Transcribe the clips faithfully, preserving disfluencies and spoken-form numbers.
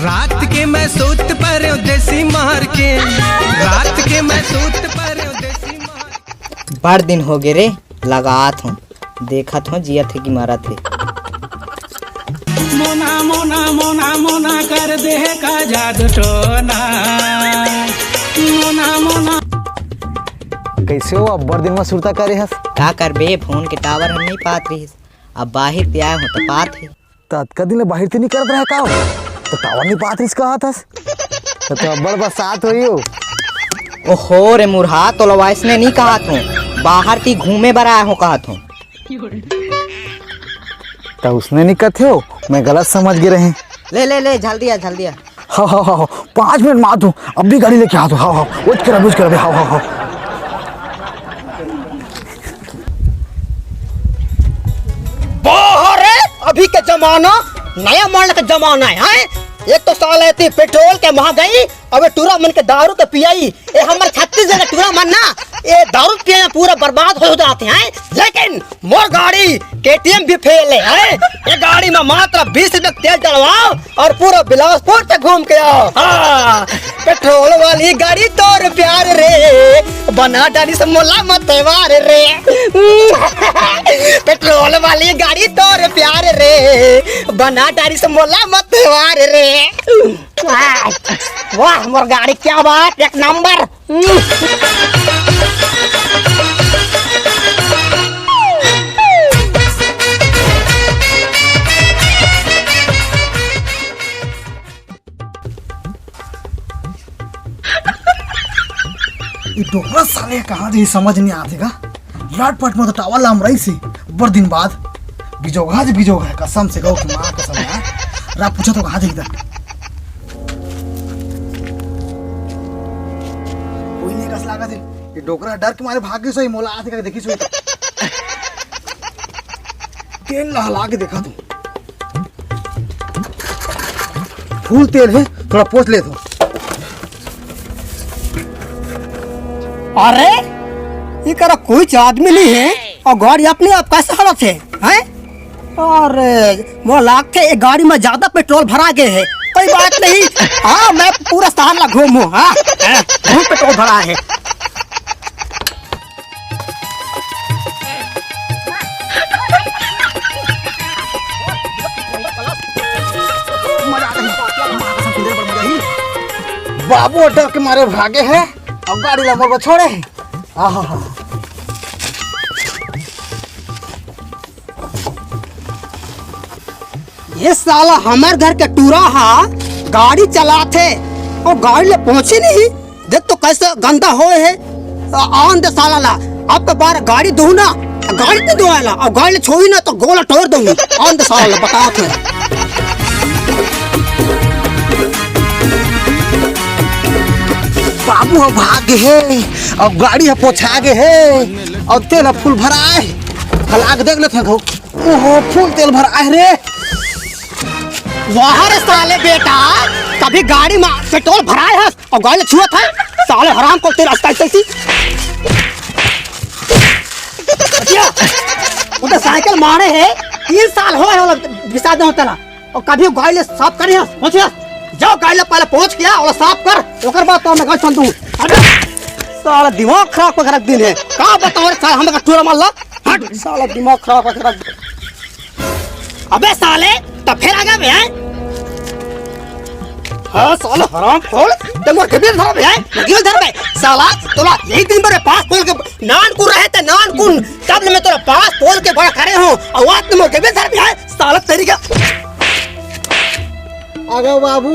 रात के मैं सूत परेंव देसी मार के, रात के मैं सूत परेंव देसी मार के। बड़ दिन हो गे रे, लगात हूँ, देखत हूँ जियत हे कि मरत हे। मोना मोना मोना मोना कर दे का जादू टोना। मोना मोना। कैसे हो, अब्बड़ दिन में सुरता करे हस? का करबे, फोन के टावर हम नहीं पात रहिस, अब बाहिर ते आए हो तो पात हे। त अतका दिन ले बाहिर ते नहीं करत रहे का हो? तो टावर नहीं पात रहिस कहत हस? तो, तो अब्बड़ बरसात होई हो। ओहो रे मुरहा, तोला वैसने नहीं कहत हूँ, बाहर ती घूमे बर आए हो कहत हूँ। त उसने नहीं कहते हो, मैं गलत समझ गे रहें। ले ले ले, जल्दी आ, जल्दी आ। हाँ हाँ हाँ हाँ, पाँच मिनट में आत हूँ, अभी गाड़ी लेके आत हूँ। हाँ हाँ, वेट कर, वेट कर, हाँ हाँ हाँ। बाहर है, अभी के जमाना, नया मॉडल का जमाना है, हैं? एक तो साला एती पेट्रोल के महंगाई, अबे टूरा मन के दारू के पियाई। ए हमर छत्तीसगढ़ के टूरा मन ना, ए दारू पिए में पूरा बर्बाद हो जाते हैं। लेकिन मोर गाड़ी केटीएम भी फेल है, हैं? ये गाड़ी में मात्र बीस रुपए तेल डलवाओ और पूरा बिलासपुर तक घूम के आओ। हाँ, पेट्रोल वाली गाड़ी तोर प्यार रे, बना डारी से मोला मतवार रे। पेट्रोल वाली गाड़ी तोर प्यार रे, बना डारी से मोला मतवार रे। वाह, वाह, मोर गाड़ी, क्या बात, एक नंबर। ये डोकरा साले कहाँ जाही समझ नहीं आते का। लटपट में तो टावर लाम रही से, बड़ दिन बाद। बिजोगा जे बिजोगा है, कसम से गौ की माँ कसम है। रा पूछो तो कहाँ जाही इधर। कोई नहीं कस लागत हे। ये डोकरा डर के मारे भाग गई सोई, मोला आते का देखी सोई। तेल ला हला के देखा तू। फुल तेल है, थोड़ा पोंछ ले तू। अरे, ये करा कोई आदमी नहीं है और गाड़ी अपने आप कैसे हालत है, हैं? अरे, मोला लागथे ये गाड़ी में ज्यादा पेट्रोल भरा गए है। कोई बात नहीं, हाँ, मैं पूरा शहर ला घूमूँ, हाँ, हाँ, बहुत पेट्रोल भरा है। बाबू डर के मारे भागे है, अब गाड़ी ला मोर बर छोड़े है। आहा हा। ये साला हमर घर के टूरा हा गाड़ी चलाथे और गाड़ी ले पहुंची नहीं। देख तो कैसे गंदा होए है। आ-, आन दे साला ला। अब तो बार गाड़ी धोना, गाड़ी नहीं धोएला और गाड़ी ले छोई ना तो गोला टोर दूंगी। आन दे साला ला, बता थे। बाबू हो भाग है, अब गाड़ी है पोछा गे है, अब तेल फुल भराए, हला के देख लेते हैं। ओहो, फुल तेल भराए रे। वाह रे साले बेटा, कभी गाड़ी में पेट्रोल भराए है और गाड़ी छुआ था, साले हराम को तेल अस्ता अस्ता सी। मोटरसाइकिल मारे है, तीन साल हो है वाला बिसा दे होता ना, और कभी गाड़ी ले साफ करी है, पहुंच गया, जाओ गाड़ी ले पहले पहुंच गया और साफ कर, ओकर बाद तो मैं गाड़ी छोड़ दूं। अरे साला दिमाग खराब कर रख दिन है, का बताओ रे साला, हमें का टूरा मार ला। हट, साला दिमाग खराब करके रख दे। अबे साले, तब फिर आ गया बे, हैं? हाँ, साला हराम खोल, ते मोर कबीर धर बे, हैं? कबीर धर बे, साला, तोला यही दिन भर पास पोल के नान कुन रहे थे, नान कुन, तब ले मैं तोला पास पोल के बड़ा करे हूँ, और आज ते मोर कबीर धर बे, हैं? साला तेरी का। अरे बाबू,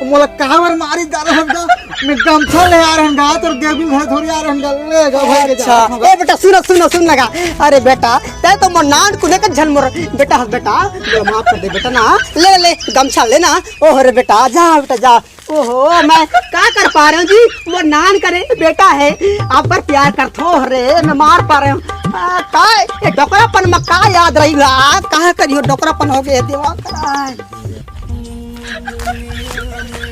मोला काबर मारी जा रहन गा? मैं गमछा ले आ रहन गा, तोर गेबिल घर थोड़ी आ रहन गा। ले गा भाई, ले जा। अच्छा, ए बेटा, सुनो, सुनो, सुन लगा। अरे बेटा, तै तो मोर नान कुने का झन मोर। बेटा, हस बेटा, मोला माफ कर दे बेटा ना। ले, ले, गमछा ले ना। ओह रे बेटा, जा बेटा, जा। ओहो, मैं का कर पा रहे हूँ जी? मोर नान करे बेटा है, आप पर प्यार करथो रे, मैं मार पा रहे हूँ। आ, का, ये डोकरापन में का याद रही ला? कहाँ करियो डोकरापन हो गया, दिमाग खराब।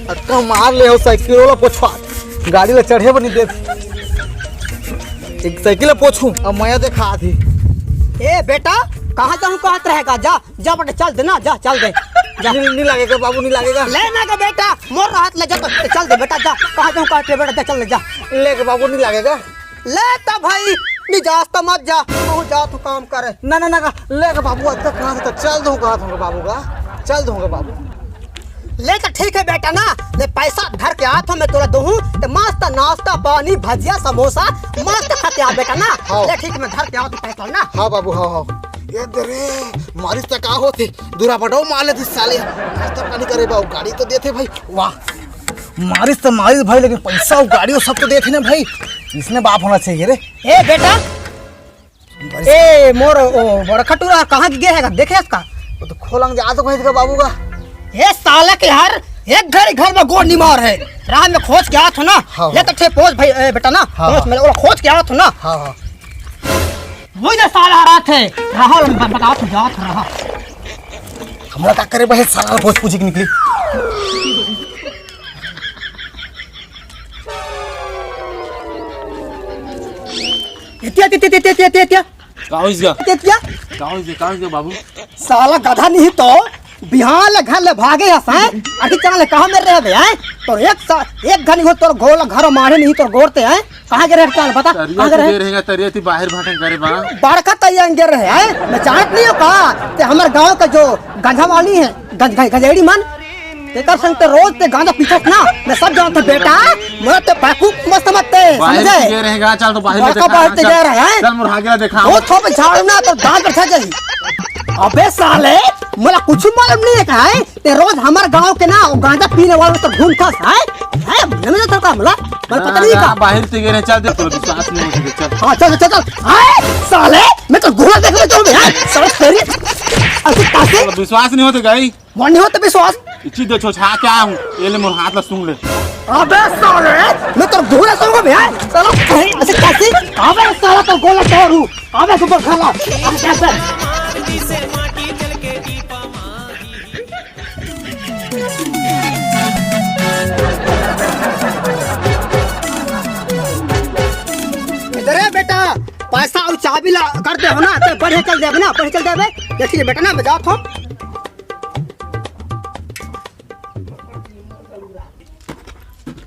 अक्का मार ले हो साइकिल वाला पोछवा, गाड़ी ला चढ़े बनी देत। एक साइकिल ला पोछू, अब मया देखा थी। ए बेटा, कहाँ जाऊँ कहत रहेगा? जा, जा बेटा, चल दे ना, जा, चल दे। जा। नहीं, नहीं लगेगा बाबू, नहीं लगेगा। ले ना गा बेटा, मोर रहत ले जा तो, चल दे बेटा, जा। कहाँ जाऊँ, कहाँ के बेटा, जा, चल ले जा। ले गा बाबू, नहीं लगेगा। ले त भाई, नहीं जास त मत जा, कहूँ जा तू काम करे। ना, ना, ना, ले गा बाबू, अतका कहाँ से तो चल दूँ, कहाँ दूँगा बाबू का, चल दूँगा बाबू। ले त ठीक है बेटा ना, ले पैसा धर के आत हो, मैं तोला दूँ, ते मस्त नाश्ता पानी, भजिया, समोसा, मस्त खा के आ बेटा ना। हाँ। ले ठीक, मैं धर के आत हो पैसा ना। हाँ बाबू, हाँ, हाँ। ये दे रे, मारिस त का होथे? दूरा बटाओ मार लेथे साले। नाश्ता पानी करे बा, गाड़ी तो देथे भाई। वाह, मारिस त मारिस भाई, लेकिन पैसा अउ गाड़ी अउ सब तो देथे ना भाई। इसने बाप होना चाहिए रे। ए बेटा, ए मोर ओ बड़का टूरा कहाँ गे हे गा? देखे हस का? वो तो खोलंग जा तो कहीं का बाबू का। ए साला के यार, एक घड़ी घर में गोड़ निमार है। राह में खोज के आत हो ना। हाँ, ले हाँ। तो ठे पोस भाई, ए बेटा ना, हाँ, पोस हाँ। मैं ओला खोज के आत हो ना। हाँ, हाँ। वही ना साला आ रहा थे। रहा, ब-, बताओ तो जात रहा। हमरा का करे बा, साला बहुत पूछी के निकली। एतिया, एतिया, एतिया, एतिया, एतिया, एतिया। का होइस गा? एतिया, एतिया। का होइस गा, का होइस गा बाबू? साला गधा नहीं तो बिहान ले घर ले भागे हस, हैं? अभी चाल ले कहाँ मेर रहे बे, हैं? तो एक सा-, एक घनी हो तोर गोल घर मारे नहीं तोर गोड़ ते, हैं? कहाँ गे रहे चाल बता, तरिया कहाँ गे रहे? गे रहेगा, तरिया ती बाहर भाटन करे बा। बड़का तरिया गे रहे, हैं? मैं जानत नहीं हो का? ते हमर गाँव का जो गंजा वाली है, गंज-, गंज-, गंजेड़ी मन, तेकर संग ते रोज ते गांजा पीथस ना, मैं सब जानत हूँ बेटा, मोला ते बेवकूफ मत समझते, बाहर समझे? ते गे रहेगा, चल तो बाहर ले बड़का देखा, बाहर ते चल। गे रहे हैं। चल मोर हागेला देखा। वो थोप झाड़ू ना तो दांत बैठा जाई। अबे साले, मोला कुछ मालूम नहीं है का है? ते रोज हमार गांव के ना, वो गांजा पीने वाला तो घूम खस है? है, नमज तो का मला, मला पता नहीं ना, का। बाहर ते गे रहे, चल दे, तोला विश्वास नहीं होते, चल। हाँ, चल, चल, चल। आए, साले, मैं तो घोड़ा देखने चलूँ, यार, साले तेरी, ऐसे कैसे? तोला विश्वास नहीं होते, गई। मोर नहीं होता विश्वास। इची दे छोछा क्या हूँ? ये ले मोर हाथ ला सूंघ ले। अबे साले, मैं तो घोड़ा सूंघूंगा बे, साला कहीं ऐसे कैसे? अबे साला तो गोला तोड़ हूँ। अबे सुपर खाला। अबे, अबे। इधर है बेटा, पैसा अउ चाबी ला कर दे हो ना, तो बढ़िया चल देबे ना, बढ़िया चल देबे। देखिए बेटा ना, मैं जात हूँ।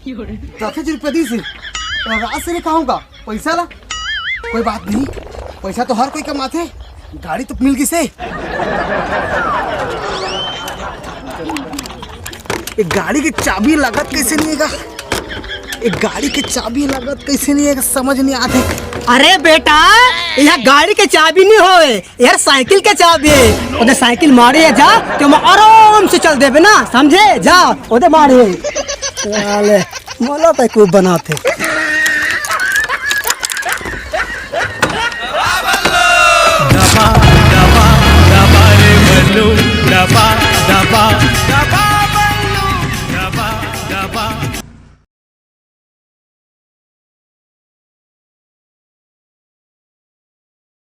दस हजार रुपया दीस हे, अउ रात से नहीं खाऊंगा, पैसा ला। कोई बात नहीं, पैसा तो हर कोई कमाथे, गाड़ी तो मिल गई से। एक गाड़ी की चाबी लागत कैसे नहीं है गा? एक गाड़ी की चाबी लागत कैसे नहीं है, समझ नहीं आते। अरे बेटा, यह गाड़ी के चाबी नहीं होए, यार, साइकिल के चाबी हे। ओदे साइकिल माड़े हे जा, ते ओमा आराम से चल देबे ना, समझे? जा, ओदे माड़े हे। साले, मोला तो खूब बनाथे।